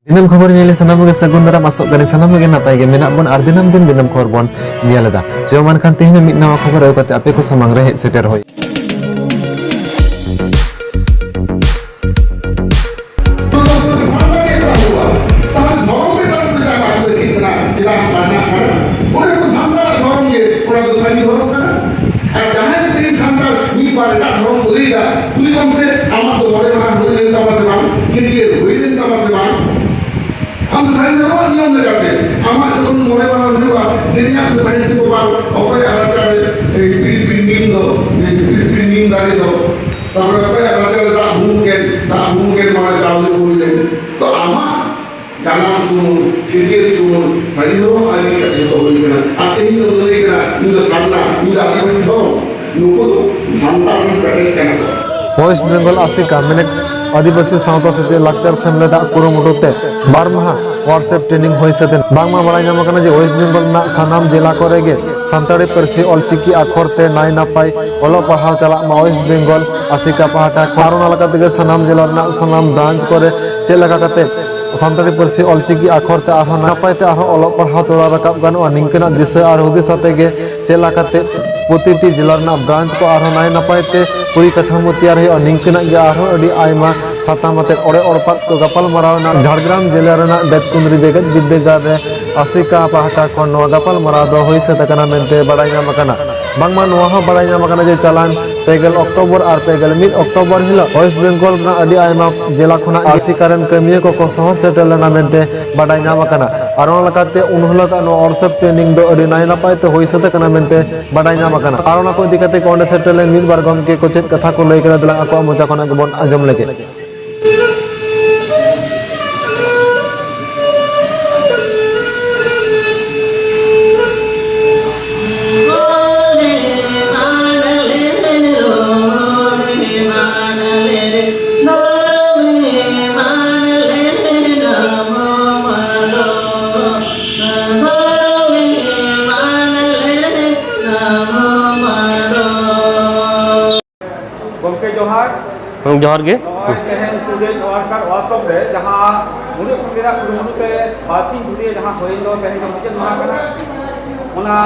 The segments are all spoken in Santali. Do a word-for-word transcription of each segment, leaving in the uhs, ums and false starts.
ᱫᱤᱱᱟᱹᱢ ᱠᱷᱚᱵᱚᱨ ᱧᱮᱞ ᱥᱟᱱᱟᱢ ᱜᱮ ᱥᱟᱹᱜᱩᱱ ᱫᱟᱨᱟᱢ, ᱟᱥᱚᱜ ᱠᱟᱹᱱᱟᱹᱧ ᱥᱟᱱᱟᱢ ᱜᱮ ᱱᱟᱯᱟᱭ ᱜᱮ ᱢᱮᱱᱟᱜ ᱵᱚᱱ ᱟᱨ ᱫᱤᱱᱟᱹᱢ ᱫᱤᱱ ᱫᱤᱱᱟᱹᱢ ᱠᱷᱚᱵᱚᱨ ᱵᱚᱱ ᱧᱮᱞ ᱮᱫᱟ᱾ ᱪᱚ ᱢᱟ ᱮᱱᱠᱷᱟᱱ ᱛᱮᱦᱮᱧ ᱦᱚᱸ ᱢᱤᱫ ᱱᱟᱣᱟ ᱠᱷᱚᱵᱚᱨ ᱟᱹᱜᱩ ᱠᱟᱛᱮ ᱟᱯᱮ ᱠᱚ ᱥᱟᱢᱟᱝ ᱨᱮ ᱦᱮᱡ ᱥᱮᱴᱮᱨ ᱦᱩᱭ᱾ ᱛᱟᱦᱚᱞᱮ ᱫᱷᱚᱨᱚᱢ ᱨᱮ ᱛᱟᱦᱚᱞᱮ ᱪᱮᱫᱟᱜ ᱵᱟᱝ ᱵᱮᱥᱤᱜ ᱠᱟᱱᱟ? ᱪᱮᱫᱟᱜ ᱥᱟᱨᱱᱟᱜ ᱠᱟᱱᱟ? ᱚᱸᱰᱮ ᱠᱚ ᱥᱟᱱᱛᱟᱲᱟᱜ ᱫᱷᱚᱨᱚᱢ ᱜᱮ, ᱚᱱᱟ ᱫᱚ ᱥᱟᱹᱨᱤ ᱫᱷᱚᱨᱚᱢ ᱠᱟᱱᱟ᱾ ᱟᱨ ᱡᱟᱦᱟᱸᱭ ᱡᱩᱫᱤ ᱥᱟᱱᱛᱟᱲ ᱢᱤᱫ ᱵᱟᱨ ᱮᱴᱟᱜ ᱫᱷᱚᱨᱚᱢ ᱠᱚ ᱞᱟᱹᱭᱫᱟ, ᱠᱩᱞᱤ ᱠᱚᱢ ᱥᱮ, ᱟᱢᱟᱜ ᱫᱚ ᱢᱚᱬᱮ ᱢᱟᱦᱟ ᱦᱩᱭ ᱞᱮᱱ ᱛᱟᱢᱟ ᱥᱮ ᱵᱟᱝ? ᱪᱷᱟᱹᱴᱭᱟᱹᱨ ᱦᱩᱭ ᱞᱮᱱ ᱛᱟᱢᱟ ᱥᱮ ᱵᱟᱝ? ᱟᱢ ᱥᱟᱹᱨᱤ ᱫᱷᱚᱨᱚᱢᱟᱜ ᱱᱤᱭᱚᱢ ᱞᱮᱠᱟᱛᱮ, ᱟᱢᱟᱜ ᱡᱚᱠᱷᱚᱱ ᱢᱚᱬᱮ ᱢᱟᱦᱟ ᱦᱩᱭᱩᱜᱼᱟ, ᱥᱮᱨᱮᱧᱟᱜ ᱢᱮᱛᱟᱭ ᱥᱮ ᱵᱟᱵᱟ, ᱚᱠᱚᱭᱟᱜ ᱨᱟᱪᱟᱨᱮ ᱮᱭ ᱯᱤᱲ ᱯᱤᱲ ᱱᱤᱢ ᱫᱚ, ᱮᱭ ᱯᱤᱲ ᱯᱤᱲ ᱱᱤᱢ ᱫᱟᱨᱮ ᱫᱚ, ᱛᱟᱨᱯᱚᱨᱮ ᱚᱠᱚᱭᱟᱜ ᱨᱟᱪᱟᱨᱮ ᱫᱟᱜ ᱵᱷᱩᱝ ᱠᱮᱫ, ᱫᱟᱜ ᱵᱷᱩᱝ ᱠᱮᱫ ᱢᱟᱱᱮ ᱪᱟᱣᱞᱮ ᱠᱚ ᱦᱩᱭ ᱞᱮᱱ᱾ ᱛᱚ ᱟᱢᱟᱜ ᱡᱟᱱᱟᱢ ᱥᱩᱢᱩᱱ, ᱪᱷᱟᱹᱴᱭᱟᱹᱨ ᱥᱩᱢᱩᱱ, ᱥᱟᱹᱨᱤ ᱫᱷᱚᱨᱚᱢ ᱟᱹᱨᱤ ᱞᱮᱠᱟᱛᱮ ᱡᱚᱛᱚ ᱦᱩᱭ ᱠᱟᱱᱟ᱾ ᱟᱨ ᱛᱮᱦᱮᱧ ᱫᱚ ᱞᱟᱹᱭ ᱠᱟᱱᱟ, ᱤᱧ ᱫᱚ ᱥᱟᱨᱱᱟ, ᱤᱧ ᱫᱚ ᱟᱹᱫᱤᱵᱟᱹᱥᱤ ᱫᱷᱚᱨᱚᱢ᱾ ᱱᱩᱠᱩ ᱫᱚ ᱥᱟᱱᱛᱟᱲ ᱨᱮᱱ ᱯᱮᱴᱮᱡ ᱠᱟᱱᱟ ᱠᱚ᱾ ᱳᱭᱮᱥᱴ ᱵᱮᱝᱜᱚᱞ ᱟᱥᱮᱠᱟ ᱢᱮᱱᱮᱫ ᱟᱹᱫᱤᱵᱟᱹᱥᱤ ᱥᱟᱶᱛᱟ ᱥᱮᱪᱮᱫ ᱞᱟᱠᱪᱟᱨ ᱥᱮᱢᱞᱮᱫᱟᱜ ᱠᱩᱨᱩᱢᱩᱴᱩ ᱛᱮ ᱵᱟᱨ ᱢᱟᱦᱟ WhatsApp training ᱦᱩᱭ ᱥᱟᱹᱛ ᱮᱱᱟ᱾ ᱵᱟᱝᱢᱟ ᱵᱟᱲᱟᱭ ᱧᱟᱢ ᱟᱠᱟᱱᱟ ᱡᱮ ᱳᱭᱮᱥᱴ ᱵᱮᱝᱜᱚᱞ ᱨᱮᱱᱟᱜ ᱥᱟᱱᱟᱢ ᱡᱮᱞᱟ ᱠᱚᱨᱮ ᱜᱮ ᱥᱟᱱᱛᱟᱲᱤ ᱯᱟᱹᱨᱥᱤ ᱚᱞᱪᱤᱠᱤ ᱟᱠᱷᱚᱨ ᱛᱮ ᱱᱟᱭ ᱱᱟᱯᱟᱭ ᱚᱞᱚᱜ ᱯᱟᱲᱦᱟᱣ ᱪᱟᱞᱟᱜ ᱢᱟ᱾ ᱳᱭᱮᱥᱴ ᱵᱮᱝᱜᱚᱞ ᱟᱥᱮᱠᱟ ᱯᱟᱦᱴᱟ ᱠᱷᱚᱱ ᱟᱨ ᱚᱱᱟ ᱞᱮᱠᱟ ᱛᱮᱜᱮ ᱥᱟᱱᱟᱢ ᱡᱮᱞᱟ ᱨᱮᱱᱟᱜ ᱥᱟᱱᱟᱢ ᱵᱨᱟᱧᱪ ᱠᱚᱨᱮ ᱪᱮᱫ ᱞᱮᱠᱟ ᱠᱟᱛᱮ ᱥᱟᱱᱛᱟᱲᱤ ᱯᱟᱹᱨᱥᱤ ᱚᱞᱪᱤᱠᱤ ᱟᱠᱷᱚᱨ ᱛᱮ ᱟᱨᱦᱚᱸ ᱱᱟᱯᱟᱭ ᱛᱮ ᱟᱨᱦᱚᱸ ᱚᱞᱚᱜ ᱯᱟᱲᱦᱟᱣ ᱛᱚᱨᱟᱣ ᱨᱟᱠᱟᱵ ᱜᱟᱱᱚᱜᱼᱟ, ᱱᱤᱝᱠᱟᱹᱱᱟᱜ ᱫᱤᱥᱟᱹ ᱟᱨ ᱦᱩᱫᱤᱥ ᱟᱛᱮ ᱜᱮ ᱪᱮᱫ ᱞᱮᱠᱟᱛᱮ ᱯᱨᱚᱛᱤᱴᱤ ᱡᱮᱞᱟ ᱨᱮᱱᱟᱜ ᱵᱨᱟᱧᱪ ᱠᱚ ᱟᱨᱦᱚᱸ ᱱᱟᱭ ᱱᱟᱯᱟᱭ ᱛᱮ ᱯᱚᱨᱤᱠᱟᱴᱷᱟᱢᱳ ᱛᱮᱭᱟᱨ ᱦᱩᱭᱩᱜᱼᱟ, ᱱᱤᱝᱠᱟᱹᱱᱟᱜ ᱜᱮ ᱟᱨᱦᱚᱸ ᱟᱹᱰᱤ ᱟᱭᱢᱟ ᱥᱟᱛᱟᱢ ᱟᱛᱮ ᱚᱲᱮ ᱚᱲᱯᱟᱛ ᱠᱚ ᱜᱟᱯᱟᱞ ᱢᱟᱨᱟᱣ ᱮᱱᱟ᱾ ᱡᱷᱟᱲᱜᱨᱟᱢ ᱡᱮᱞᱟ ᱨᱮᱱᱟᱜ ᱵᱮᱛᱠᱩᱸᱫᱽᱨᱤ ᱡᱮᱜᱮᱛ ᱵᱤᱨᱫᱟᱹᱜᱟᱲ ᱨᱮ ᱟᱥᱮᱠᱟ ᱯᱟᱦᱴᱟ ᱠᱷᱚᱱ ᱱᱚᱣᱟ ᱜᱟᱯᱟᱞ ᱢᱟᱨᱟᱣ ᱫᱚ ᱦᱩᱭ ᱥᱟᱹᱛ ᱟᱠᱟᱱᱟ ᱢᱮᱱᱛᱮ ᱵᱟᱰᱟᱭ ᱧᱟᱢ ᱟᱠᱟᱱᱟ᱾ ᱵᱟᱝᱢᱟ ᱱᱚᱣᱟ ᱦᱚᱸ ᱵᱟᱰᱟᱭ ᱧᱟᱢ ᱟᱠᱟᱱᱟ ᱡᱮ ᱪᱟᱞᱟᱱ ᱯᱮ ᱜᱮᱞ ᱚᱠᱴᱳᱵᱚᱨ ᱟᱨ ᱯᱮ ᱜᱮᱞ ᱢᱤᱫ ᱚᱠᱴᱳᱵᱚᱨ ᱦᱤᱞᱳᱜ ᱳᱭᱮᱥᱴ ᱵᱮᱝᱜᱚᱞ ᱨᱮᱱᱟᱜ ᱟᱹᱰᱤ ᱟᱭᱢᱟ ᱡᱮᱞᱟ ᱠᱷᱚᱱᱟᱜ ᱟᱥᱮᱠᱟ ᱨᱮᱱ ᱠᱟᱹᱢᱤᱭᱟᱹ ᱠᱚᱠᱚ ᱥᱚᱦᱚᱨ ᱥᱮᱴᱮᱨ ᱞᱮᱱᱟ ᱢᱮᱱᱛᱮ ᱵᱟᱰᱟᱭ ᱧᱟᱢ ᱟᱠᱟᱱᱟ᱾ ᱟᱨ ᱚᱱᱟ ᱞᱮᱠᱟᱛᱮ ᱩᱱ ᱦᱤᱞᱳᱜ ᱱᱚᱣᱟ WhatsApp training ᱫᱚ ᱟᱹᱰᱤ ᱱᱟᱭ ᱱᱟᱯᱟᱭ ᱛᱮ ᱦᱩᱭ ᱥᱟᱹᱛ ᱟᱠᱟᱱᱟ ᱢᱮᱱᱛᱮ ᱵᱟᱰᱟᱭ ᱧᱟᱢ ᱟᱠᱟᱱᱟ᱾ ᱟᱨ ᱚᱱᱟ ᱠᱚ ᱤᱫᱤ ᱠᱟᱛᱮ ᱚᱸᱰᱮ ᱥᱮᱴᱮᱨ ᱞᱮᱱ ᱢᱤᱫ ᱵᱟᱨ ᱜᱚᱢᱠᱮ ᱠᱚ ᱪᱮᱫ ᱠᱟᱛᱷᱟ ᱠᱚ ᱞᱟᱹᱭ ᱠᱮᱫᱟ, ᱫᱮᱞᱟ ᱟᱠᱚᱣᱟᱜ ᱢᱚᱪᱟ ᱠᱷᱚᱱᱟᱜ ᱜᱮᱵᱚᱱ ᱟᱸᱡᱚᱢ ᱞᱮᱜᱮ᱾ ᱜᱚᱢᱠᱮ ᱡᱚᱦᱟᱨ᱾ ᱦᱩᱸ, ᱡᱚᱦᱟᱨ ᱜᱮ᱾ ᱱᱚᱜᱼᱚᱭ ᱛᱮᱦᱮᱧ ᱴᱩᱰᱮ ᱳᱣᱟᱨᱠᱟᱨ ᱣᱟᱨᱠᱥᱚᱯ ᱨᱮ ᱡᱟᱦᱟᱸ ᱢᱩᱞᱩᱠ ᱥᱚᱸᱜᱮ ᱨᱮᱱᱟᱜ ᱠᱩᱨᱩᱢᱩᱴᱩ ᱛᱮ ᱵᱟᱨᱥᱤᱧ ᱫᱷᱩᱨᱤᱭᱟᱹ ᱡᱟᱦᱟᱸ ᱦᱩᱭᱮᱱ ᱫᱚ, ᱛᱮᱦᱮᱧ ᱫᱚ ᱢᱩᱪᱟᱹᱫ ᱢᱟᱦᱟ ᱠᱟᱱᱟ᱾ ᱚᱱᱟ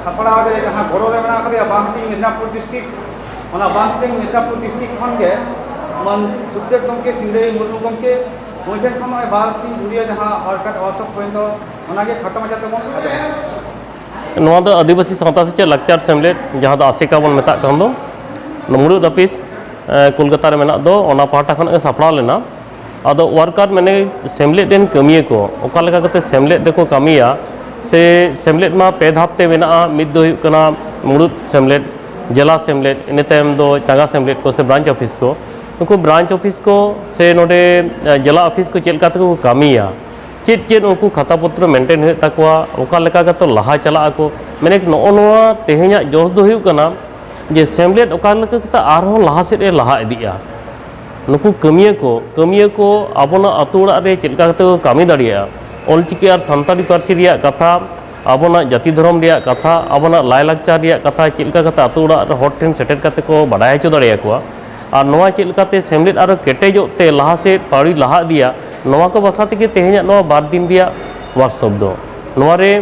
ᱥᱟᱯᱲᱟᱣ ᱨᱮ ᱡᱟᱦᱟᱸ ᱜᱚᱲᱚ ᱨᱮ ᱢᱮᱱᱟᱜ ᱟᱠᱟᱫᱮᱭᱟ ᱵᱟᱝ ᱦᱟᱹᱴᱤᱧ ᱢᱮᱫᱽᱱᱟᱯᱩᱨ ᱰᱤᱥᱴᱨᱤᱠᱴ, ᱚᱱᱟ ᱵᱟᱝ ᱦᱟᱹᱴᱤᱧ ᱢᱮᱫᱽᱱᱟᱯᱩᱨ ᱰᱤᱥᱴᱨᱤᱠᱴ ᱠᱷᱚᱱ ᱜᱮ ᱢᱟᱱ ᱥᱩᱠᱫᱮᱵ ᱜᱚᱢᱠᱮ ᱥᱤᱝᱨᱟᱹᱭ ᱢᱩᱨᱢᱩ ᱜᱚᱢᱠᱮ, ᱩᱱᱤ ᱴᱷᱮᱱ ᱠᱷᱚᱱ ᱱᱚᱜᱼᱚᱭ ᱵᱟᱨᱥᱤᱧ ᱫᱷᱩᱨᱤᱭᱟᱹ ᱡᱟᱦᱟᱸ ᱳᱣᱟᱨᱠᱟᱨ ᱣᱟᱨᱠᱥᱚᱯ ᱦᱩᱭᱮᱱ ᱫᱚ, ᱚᱱᱟᱜᱮ ᱠᱷᱟᱴᱚ ᱢᱟᱪᱷᱟ ᱛᱮᱵᱚᱱ ᱟᱸᱡᱚᱢᱟ᱾ ᱱᱚᱣᱟ ᱫᱚ ᱟᱹᱫᱤᱵᱟᱹᱥᱤ ᱥᱟᱶᱛᱟ ᱥᱮᱪᱮᱫ ᱞᱟᱠᱪᱟᱨ ᱥᱮᱢᱞᱮᱫ, ᱡᱟᱦᱟᱸ ᱫᱚ ᱟᱥᱮᱠᱟ ᱵᱚᱱ ᱢᱮᱛᱟᱜ ᱠᱟᱱ ᱫᱚ, ᱢᱩᱲᱩᱫ ᱚᱯᱷᱤᱥ, ᱮ, ᱠᱳᱞᱠᱟᱛᱟ ᱨᱮ ᱢᱮᱱᱟᱜ ᱫᱚ, ᱚᱱᱟ ᱯᱟᱦᱴᱟ ᱠᱷᱚᱱᱟᱜ ᱜᱮ ᱥᱟᱯᱲᱟᱣ ᱞᱮᱱᱟ᱾ ᱟᱫᱚ ᱳᱣᱟᱨᱠᱟᱨ ᱢᱟᱱᱮ ᱥᱮᱢᱞᱮᱫ ᱨᱮᱱ ᱠᱟᱹᱢᱤᱭᱟᱹ ᱠᱚ ᱚᱠᱟ ᱞᱮᱠᱟ ᱠᱟᱛᱮ ᱥᱮᱢᱞᱮᱫ ᱨᱮᱠᱚ ᱠᱟᱹᱢᱤᱭᱟ, ᱥᱮ ᱥᱮᱢᱞᱮᱫ ᱢᱟ ᱯᱮ ᱫᱷᱟᱯ ᱛᱮ ᱢᱮᱱᱟᱜᱼᱟ᱾ ᱢᱤᱫ ᱫᱚ ᱦᱩᱭᱩᱜ ᱠᱟᱱᱟ ᱢᱩᱲᱩᱫ ᱥᱮᱢᱞᱮᱫ, ᱡᱮᱞᱟ ᱥᱮᱢᱞᱮᱫ, ᱤᱱᱟᱹ ᱛᱟᱭᱚᱢ ᱫᱚ ᱪᱟᱸᱜᱟ ᱥᱮᱢᱞᱮᱫ ᱠᱚ ᱥᱮ ᱵᱨᱟᱧᱪ ᱚᱯᱷᱤᱥ ᱠᱚ᱾ ᱱᱩᱠᱩ ᱵᱨᱟᱧᱪ ᱚᱯᱷᱤᱥ ᱠᱚ ᱥᱮ ᱱᱚᱰᱮ, ᱮ, ᱡᱮᱞᱟ ᱚᱯᱷᱤᱥ ᱠᱚ ᱪᱮᱫ ᱞᱮᱠᱟ ᱛᱮᱠᱚ ᱠᱟᱹᱢᱤᱭᱟ, ᱪᱮᱫ ᱪᱮᱫ ᱩᱱᱠᱩ ᱠᱷᱟᱛᱟ ᱯᱚᱛᱨᱚ ᱢᱮᱱᱴᱮᱱ ᱦᱩᱭᱩᱜ ᱛᱟᱠᱚᱣᱟ, ᱚᱠᱟ ᱞᱮᱠᱟ ᱠᱟᱛᱮ ᱞᱟᱦᱟ ᱪᱟᱞᱟᱜ ᱟᱠᱚ, ᱢᱟᱱᱮ ᱱᱚᱜᱼᱚ ᱱᱚᱣᱟ ᱛᱮᱦᱮᱧᱟᱜ ᱡᱚᱥ ᱫᱚ ᱦᱩᱭᱩᱜ ᱠᱟᱱᱟ ᱡᱮ ᱥᱮᱢᱞᱮᱫ ᱚᱠᱟ ᱞᱮᱠᱟ ᱠᱟᱛᱮ ᱟᱨᱦᱚᱸ ᱞᱟᱦᱟ ᱥᱮᱫ ᱮ ᱞᱟᱦᱟ ᱤᱫᱤᱜᱼᱟ᱾ ᱱᱩᱠᱩ ᱠᱟᱹᱢᱤᱭᱟᱹ ᱠᱚ, ᱠᱟᱹᱢᱤᱭᱟᱹ ᱠᱚ ᱟᱵᱚᱱᱟᱜ ᱟᱹᱛᱩ ᱚᱲᱟᱜ ᱨᱮ ᱪᱮᱫ ᱞᱮᱠᱟ ᱠᱟᱛᱮ ᱠᱚ ᱠᱟᱹᱢᱤ ᱫᱟᱲᱮᱭᱟᱜᱼᱟ, ᱚᱞᱪᱤᱠᱤ ᱟᱨ ᱥᱟᱱᱛᱟᱲᱤ ᱯᱟᱹᱨᱥᱤ ᱨᱮᱭᱟᱜ ᱠᱟᱛᱷᱟ, ᱟᱵᱚᱱᱟᱜ ᱡᱟᱹᱛᱤ ᱫᱷᱚᱨᱚᱢ ᱨᱮᱭᱟᱜ ᱠᱟᱛᱷᱟ, ᱟᱵᱚᱱᱟᱜ ᱞᱟᱭᱼᱞᱟᱠᱪᱟᱨ ᱨᱮᱭᱟᱜ ᱠᱟᱛᱷᱟ ᱪᱮᱫ ᱞᱮᱠᱟ ᱠᱟᱛᱮ ᱟᱹᱛᱩ ᱚᱲᱟᱜ ᱨᱮ ᱦᱚᱲ ᱴᱷᱮᱱ ᱥᱮᱴᱮᱨ ᱠᱟᱛᱮ ᱠᱚ ᱵᱟᱰᱟᱭ ᱦᱚᱪᱚ ᱫᱟᱲᱮᱭᱟᱠᱚᱣᱟ, ᱟᱨ ᱱᱚᱣᱟ ᱪᱮᱫ ᱞᱮᱠᱟᱛᱮ ᱥᱮᱢᱞᱮᱫ ᱟᱨᱚ ᱠᱮᱴᱮᱡᱚᱜ ᱛᱮ ᱞᱟᱦᱟ ᱥᱮᱫ ᱯᱟᱹᱣᱲᱤ ᱞᱟᱦᱟ ᱤᱫᱤᱭᱟ, ᱱᱚᱣᱟ ᱠᱚ ᱵᱟᱠᱷᱨᱟ ᱛᱮᱜᱮ ᱛᱮᱦᱮᱧᱟᱜ ᱱᱚᱣᱟ ᱵᱟᱨ ᱫᱤᱱ ᱨᱮᱭᱟᱜ ᱣᱟᱨᱠᱥᱚᱯ ᱫᱚ᱾ ᱱᱚᱣᱟ ᱨᱮ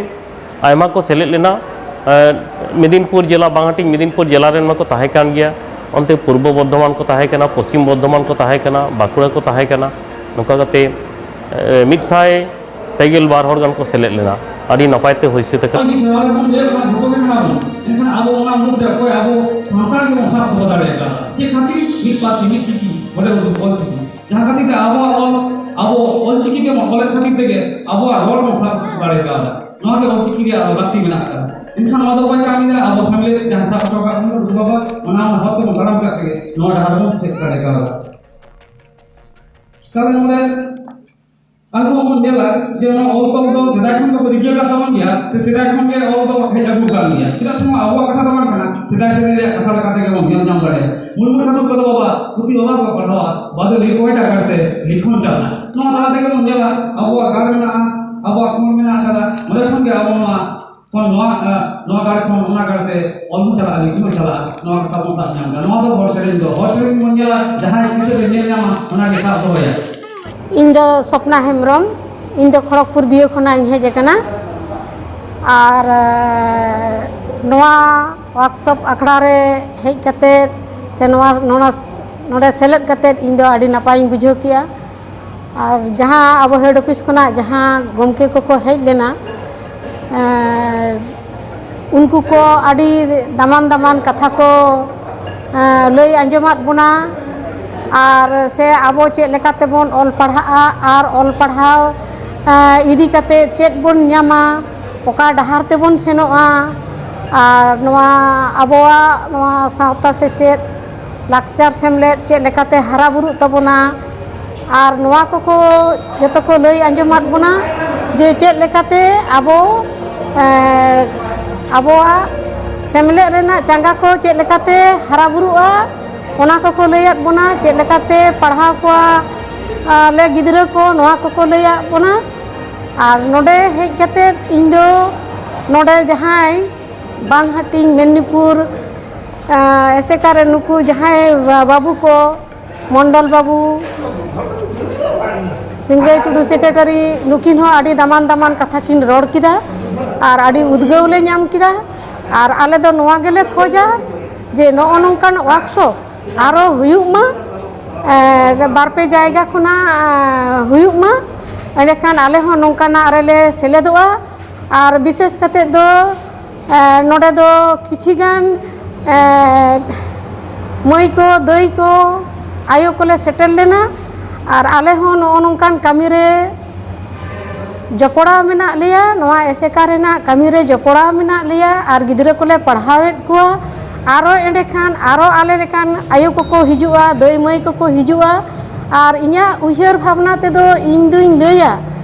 ᱟᱭᱢᱟ ᱠᱚ ᱥᱮᱞᱮᱫ ᱞᱮᱱᱟ᱾ ᱮᱸ, ᱢᱮᱫᱤᱱᱯᱩᱨ ᱡᱮᱞᱟ, ᱵᱟᱝ ᱦᱟᱹᱴᱤᱧ ᱢᱮᱫᱤᱱᱯᱩᱨ ᱡᱮᱞᱟ ᱨᱮᱱ ᱢᱟᱠᱚ ᱛᱟᱦᱮᱸ ᱠᱟᱱ ᱜᱮᱭᱟ, ᱚᱱᱛᱮ ᱯᱩᱨᱵᱚ ᱵᱚᱨᱫᱷᱚᱢᱟᱱ ᱠᱚ ᱛᱟᱦᱮᱸ ᱠᱟᱱᱟ, ᱯᱚᱥᱪᱤᱢ ᱵᱚᱨᱫᱷᱚᱢᱟᱱ ᱠᱚ ᱛᱟᱦᱮᱸ ᱠᱟᱱᱟ, ᱵᱟᱸᱠᱩᱲᱟ ᱠᱚ ᱛᱟᱦᱮᱸ ᱠᱟᱱᱟ᱾ ᱱᱚᱝᱠᱟ ᱠᱟᱛᱮ, ᱮᱸ, ᱢᱤᱫ ᱥᱟᱭ ᱯᱮ ᱜᱮᱞ ᱵᱟᱨ ᱦᱚᱲ ᱜᱟᱱ ᱠᱚ ᱥᱮᱞᱮᱫ ᱞᱮᱱᱟ᱾ ᱟᱹᱰᱤ ᱱᱟᱯᱟᱭ ᱛᱮ ᱦᱩᱭ ᱥᱟᱹᱛ ᱟᱠᱟᱱᱟ᱾ ᱱᱚᱣᱟ ᱨᱮᱵᱚᱱ ᱧᱮᱞ ᱠᱟᱱᱟ, ᱡᱚᱛᱚ ᱜᱮ ᱢᱮᱱᱟ ᱵᱚᱱ, ᱢᱮᱱᱠᱷᱟᱱ ᱟᱵᱚ ᱚᱱᱟ ᱢᱩᱫᱽᱨᱮ ᱚᱠᱚᱭ ᱟᱵᱚ ᱥᱟᱱᱛᱟᱲ ᱜᱮᱵᱚᱱ ᱥᱟᱵ ᱫᱚᱦᱚ ᱫᱟᱲᱮᱭᱟᱜ ᱠᱟᱱᱟ? ᱪᱮᱫ ᱠᱷᱟᱹᱛᱤᱨ? ᱢᱤᱫ ᱯᱟᱹᱨᱥᱤ, ᱢᱤᱫ ᱪᱤᱠᱤ, ᱚᱸᱰᱮ ᱚᱞ ᱪᱤᱠᱤ᱾ ᱡᱟᱦᱟᱸ ᱠᱷᱟᱹᱛᱤᱨ ᱛᱮ ᱟᱵᱚᱣᱟᱜ ᱚᱞ, ᱟᱵᱚ ᱚᱞ ᱪᱤᱠᱤ ᱛᱮ ᱚᱞᱮᱫ ᱠᱷᱟᱹᱛᱤᱨ ᱛᱮᱜᱮ ᱟᱵᱚᱣᱟᱜ ᱨᱚᱲ ᱵᱚᱱ ᱥᱟᱵ ᱫᱟᱲᱮ ᱠᱟᱣᱫᱟ᱾ ᱱᱚᱣᱟ ᱜᱮ ᱚᱞ ᱪᱤᱠᱤ ᱨᱮᱭᱟᱜ ᱞᱟᱹᱠᱛᱤ ᱢᱮᱱᱟᱜ ᱟᱠᱟᱫᱟ᱾ ᱮᱱᱠᱷᱟᱱ ᱱᱚᱣᱟ ᱫᱚ ᱚᱠᱚᱭ ᱠᱟᱹᱢᱤᱭᱮᱫᱟ? ᱟᱵᱚ ᱥᱮᱢᱞᱮᱫ ᱡᱟᱦᱟᱸ ᱥᱟᱵ ᱦᱚᱴᱚ ᱠᱟᱜ ᱵᱚᱱᱟ ᱜᱩᱨᱩ ᱵᱟᱵᱟ, ᱚᱱᱟ ᱦᱚᱨ ᱛᱮᱵᱚᱱ ᱛᱟᱲᱟᱢ ᱠᱟᱜ ᱛᱮᱜᱮ ᱱᱚᱣᱟ ᱰᱟᱦᱟᱨ ᱵᱚᱱ ᱦᱮᱡ ᱫᱟᱲᱮ ᱠᱟᱣᱫᱟ᱾ ᱛᱟᱦᱞᱮ ᱱᱚᱰᱮ ᱟᱨᱦᱚᱸ ᱵᱚᱱ ᱧᱮᱞᱟ ᱡᱮ ᱱᱚᱣᱟ ᱚᱞ ᱛᱚᱞ ᱫᱚ ᱥᱮᱫᱟᱭ ᱠᱷᱚᱱ ᱜᱮᱠᱚ ᱨᱤᱠᱟᱹ ᱠᱟᱜ ᱛᱟᱵᱚᱱ ᱜᱮᱭᱟ, ᱥᱮ ᱥᱮᱫᱟᱭ ᱠᱷᱚᱱ ᱜᱮ ᱚᱞ ᱫᱚ ᱦᱮᱡ ᱟᱹᱜᱩ ᱠᱟᱱ ᱜᱮᱭᱟ᱾ ᱪᱮᱫᱟᱜ ᱥᱮ ᱱᱚᱣᱟ ᱟᱵᱚᱣᱟᱜ ᱠᱟᱛᱷᱟ ᱫᱚ ᱵᱟᱝ ᱠᱟᱱᱟ, ᱥᱮᱫᱟᱭ ᱥᱮᱫᱟᱭ ᱨᱮᱭᱟᱜ ᱠᱟᱛᱷᱟ ᱞᱮᱠᱟ ᱛᱮᱜᱮ ᱵᱚᱱ ᱧᱮᱞ ᱧᱟᱢ ᱫᱟᱲᱮᱭᱟᱜᱼᱟ᱾ ᱢᱩᱨᱢᱩ ᱴᱷᱟᱹᱠᱩᱨ ᱠᱚᱫᱚ ᱵᱟᱵᱟ ᱯᱩᱛᱷᱤ ᱵᱟᱵᱟ ᱠᱚ ᱯᱟᱲᱦᱟᱣᱟ, ᱵᱟᱫᱮ ᱞᱟᱹᱭ ᱠᱚ ᱮᱴᱟᱜ ᱠᱟᱛᱮ ᱞᱤᱠᱷᱚᱱ ᱪᱟᱞᱟᱜᱼᱟ᱾ ᱱᱚᱣᱟ ᱛᱟᱞᱟ ᱛᱮᱜᱮ ᱵᱚᱱ ᱧᱮᱞᱟ ᱟᱵᱚᱣᱟᱜ ᱜᱟᱲ ᱢᱮᱱᱟᱜᱼᱟ, ᱟᱵᱚᱣᱟᱜ ᱠᱩᱬ ᱢᱮᱱᱟᱜ ᱟᱠᱟᱫᱟ, ᱚᱸᱰᱮ ᱠᱷᱚᱱ ᱜᱮ ᱟᱵᱚ ᱱᱚᱣᱟ ᱠᱷᱚᱱ ᱱᱚᱣᱟ ᱱᱚᱣᱟ ᱜᱟᱲ ᱠᱷᱚᱱ ᱚᱱᱟ ᱜᱟᱲ ᱛᱮ ᱚᱞ ᱦᱚᱸ ᱪᱟᱞᱟᱜᱼᱟ, ᱞᱤᱠᱷᱤ ᱦᱚᱸ ᱪᱟᱞᱟᱜᱼᱟ᱾ ᱱᱚᱣᱟ ᱠᱟᱛᱷᱟ ᱵᱚᱱ ᱥᱟᱵ ᱧᱟᱢ ᱮᱫᱟ᱾ ᱱᱚᱣᱟ ᱫᱚ ᱦᱚᱲ ᱥᱮᱨᱮᱧ ᱫᱚ ᱦᱚᱲ ᱥᱮᱨᱮᱧ ᱵᱚᱱ ᱧᱮᱞᱟ, ᱡᱟᱦᱟᱸᱭ ᱪᱤᱛᱟᱹᱨ ᱨᱮ ᱧᱮᱞ ᱧᱟᱢᱟ ᱚᱱᱟ ᱜᱮ ᱥᱟᱵ ᱫᱚᱦᱚᱭᱟ᱾ ᱤᱧ ᱫᱚ ᱥᱚᱯᱱᱟ ᱦᱮᱢᱵᱨᱚᱢ, ᱤᱧ ᱫᱚ ᱠᱷᱚᱲᱚᱜᱽᱯᱩᱨ ᱵᱤᱭᱟᱹ ᱠᱷᱚᱱᱟᱜ ᱤᱧ ᱦᱮᱡ ᱟᱠᱟᱱᱟ᱾ ᱟᱨ ᱱᱚᱣᱟ ᱣᱟᱨᱠᱥᱚᱯ ᱟᱠᱷᱲᱟ ᱨᱮ ᱦᱮᱡ ᱠᱟᱛᱮᱫ ᱥᱮ ᱱᱚᱣᱟ ᱱᱚᱣᱟ ᱱᱚᱰᱮ ᱥᱮᱞᱮᱫ ᱠᱟᱛᱮᱫ ᱤᱧ ᱫᱚ ᱟᱹᱰᱤ ᱱᱟᱯᱟᱭᱤᱧ ᱵᱩᱡᱷᱟᱹᱣ ᱠᱮᱜᱼᱟ᱾ ᱟᱨ ᱡᱟᱦᱟᱸ ᱟᱵᱚ ᱦᱮᱰ ᱚᱯᱷᱤᱥ ᱠᱷᱚᱱᱟᱜ ᱡᱟᱦᱟᱸ ᱜᱚᱢᱠᱮ ᱠᱚᱠᱚ ᱦᱮᱡ ᱞᱮᱱᱟ, ᱮᱸ, ᱩᱱᱠᱩ ᱠᱚ ᱟᱹᱰᱤ ᱫᱟᱢᱟᱱ ᱫᱟᱢᱟᱱ ᱠᱟᱛᱷᱟ ᱠᱚ, ᱮᱸ, ᱞᱟᱹᱭ ᱟᱸᱡᱚᱢᱟᱫ ᱵᱚᱱᱟ᱾ ᱟᱨ ᱥᱮ ᱟᱵᱚ ᱪᱮᱫ ᱞᱮᱠᱟ ᱛᱮᱵᱚᱱ ᱚᱞ ᱯᱟᱲᱦᱟᱜᱼᱟ ᱟᱨ ᱚᱞ ᱯᱟᱲᱦᱟᱣ, ᱮᱸ, ᱤᱫᱤ ᱠᱟᱛᱮ ᱪᱮᱫ ᱵᱚᱱ ᱧᱟᱢᱟ, ᱚᱠᱟ ᱰᱟᱦᱟᱨ ᱛᱮᱵᱚᱱ ᱥᱮᱱᱚᱜᱼᱟ, ᱟᱨ ᱱᱚᱣᱟ ᱟᱵᱚᱣᱟᱜ ᱱᱚᱣᱟ ᱥᱟᱶᱛᱟ ᱥᱮᱪᱮᱫ ᱞᱟᱠᱪᱟᱨ ᱥᱮᱢᱞᱮᱫ ᱪᱮᱫ ᱞᱮᱠᱟᱛᱮ ᱦᱟᱨᱟ ᱵᱩᱨᱩᱜ ᱛᱟᱵᱚᱱᱟ, ᱟᱨ ᱱᱚᱣᱟ ᱠᱚᱠᱚ ᱡᱚᱛᱚ ᱠᱚ ᱞᱟᱹᱭ ᱟᱸᱡᱚᱢᱟᱫ ᱵᱚᱱᱟ ᱡᱮ ᱪᱮᱫ ᱞᱮᱠᱟᱛᱮ ᱟᱵᱚ, ᱮᱸ, ᱟᱵᱚᱣᱟᱜ ᱥᱮᱢᱞᱮᱫ ᱨᱮᱱᱟᱜ ᱪᱟᱸᱜᱟ ᱠᱚ ᱪᱮᱫ ᱞᱮᱠᱟᱛᱮ ᱦᱟᱨᱟ ᱵᱩᱨᱩᱜᱼᱟ, ᱚᱱᱟ ᱠᱚᱠᱚ ᱞᱟᱹᱭᱟᱫ ᱵᱚᱱᱟ᱾ ᱪᱮᱫ ᱞᱮᱠᱟᱛᱮ ᱯᱟᱲᱦᱟᱣ ᱠᱚᱣᱟ, ᱟᱞᱮ ᱜᱤᱫᱽᱨᱟᱹ ᱠᱚ, ᱱᱚᱣᱟ ᱠᱚᱠᱚ ᱞᱟᱹᱭᱟᱫ ᱵᱚᱱᱟ᱾ ᱟᱨ ᱱᱚᱰᱮ ᱦᱮᱡ ᱠᱟᱛᱮᱫ ᱤᱧ ᱫᱚ ᱱᱚᱰᱮ ᱡᱟᱦᱟᱸᱭ ᱵᱟᱝ ᱦᱟᱹᱴᱤᱧ ᱢᱮᱫᱽᱱᱤᱯᱩᱨ, ᱟᱸ, ᱮᱥᱮᱠᱟ ᱨᱮ ᱱᱩᱠᱩ ᱡᱟᱦᱟᱸᱭ ᱵᱟ-, ᱵᱟᱹᱵᱩ ᱠᱚ, ᱢᱚᱱᱰᱚᱞ ᱵᱟᱹᱵᱩ, ᱥᱤᱝᱨᱟᱹᱭ ᱴᱩᱰᱩ ᱥᱮᱠᱨᱮᱴᱟᱨᱤ, ᱱᱩᱠᱤᱱ ᱦᱚᱸ ᱟᱹᱰᱤ ᱫᱟᱢᱟᱱ ᱫᱟᱢᱟᱱ ᱠᱟᱛᱷᱟ ᱠᱤᱱ ᱨᱚᱲ ᱠᱮᱫᱟ ᱟᱨ ᱟᱹᱰᱤ ᱩᱫᱽᱜᱟᱹᱣ ᱞᱮ ᱧᱟᱢ ᱠᱮᱫᱟ᱾ ᱟᱨ ᱟᱞᱮ ᱫᱚ ᱱᱚᱣᱟ ᱜᱮᱞᱮ ᱠᱷᱚᱡᱟ ᱡᱮ ᱱᱚᱜᱼᱚ ᱱᱚᱝᱠᱟᱱ ᱣᱟᱨᱠᱥᱚᱯ ᱟᱨᱚ ᱦᱩᱭᱩᱜ ᱢᱟ, ᱮ, ᱵᱟᱨ ᱯᱮ ᱡᱟᱭᱜᱟ ᱠᱷᱚᱱᱟᱜ, ᱮ, ᱦᱩᱭᱩᱜ ᱢᱟ, ᱮᱸᱰᱮᱠᱷᱟᱱ ᱟᱞᱮ ᱦᱚᱸ ᱱᱚᱝᱠᱟᱱᱟᱜ ᱨᱮᱞᱮ ᱥᱮᱞᱮᱫᱚᱜᱼᱟ᱾ ᱟᱨ ᱵᱤᱥᱮᱥ ᱠᱟᱛᱮᱫ ᱫᱚ, ᱮ, ᱱᱚᱰᱮ ᱫᱚ ᱠᱤᱪᱷᱤ ᱜᱟᱱ, ᱮ, ᱢᱟᱹᱭ ᱠᱚ, ᱫᱟᱹᱭ ᱠᱚ, ᱟᱭᱳ ᱠᱚᱞᱮ ᱥᱮᱴᱮᱨ ᱞᱮᱱᱟ᱾ ᱟᱨ ᱟᱞᱮ ᱦᱚᱸ ᱱᱚᱜᱼᱚ ᱱᱚᱝᱠᱟᱱ ᱠᱟᱹᱢᱤ ᱨᱮ ᱡᱚᱯᱲᱟᱣ ᱢᱮᱱᱟᱜ ᱞᱮᱭᱟ, ᱱᱚᱣᱟ ᱮᱥᱮᱠᱟ ᱨᱮᱱᱟᱜ ᱠᱟᱹᱢᱤ ᱨᱮ ᱡᱚᱯᱲᱟᱣ ᱢᱮᱱᱟᱜ ᱞᱮᱭᱟ ᱟᱨ ᱜᱤᱫᱽᱨᱟᱹ ᱠᱚᱞᱮ ᱯᱟᱲᱦᱟᱣᱮᱫ ᱠᱚᱣᱟ᱾ ᱟᱨᱚ ᱮᱸᱰᱮᱠᱷᱟᱱ ᱟᱨᱚ ᱟᱞᱮ ᱞᱮᱠᱟᱱ ᱟᱭᱳ ᱠᱚᱠᱚ ᱦᱤᱡᱩᱜᱼᱟ, ᱫᱟᱹᱭ ᱢᱟᱹᱭ ᱠᱚᱠᱚ ᱦᱤᱡᱩᱜᱼᱟ᱾ ᱟᱨ ᱤᱧᱟᱹᱜ ᱩᱭᱦᱟᱹᱨ ᱵᱷᱟᱵᱽᱱᱟ ᱛᱮᱫᱚ ᱤᱧ ᱫᱩᱧ ᱞᱟᱹᱭᱟ,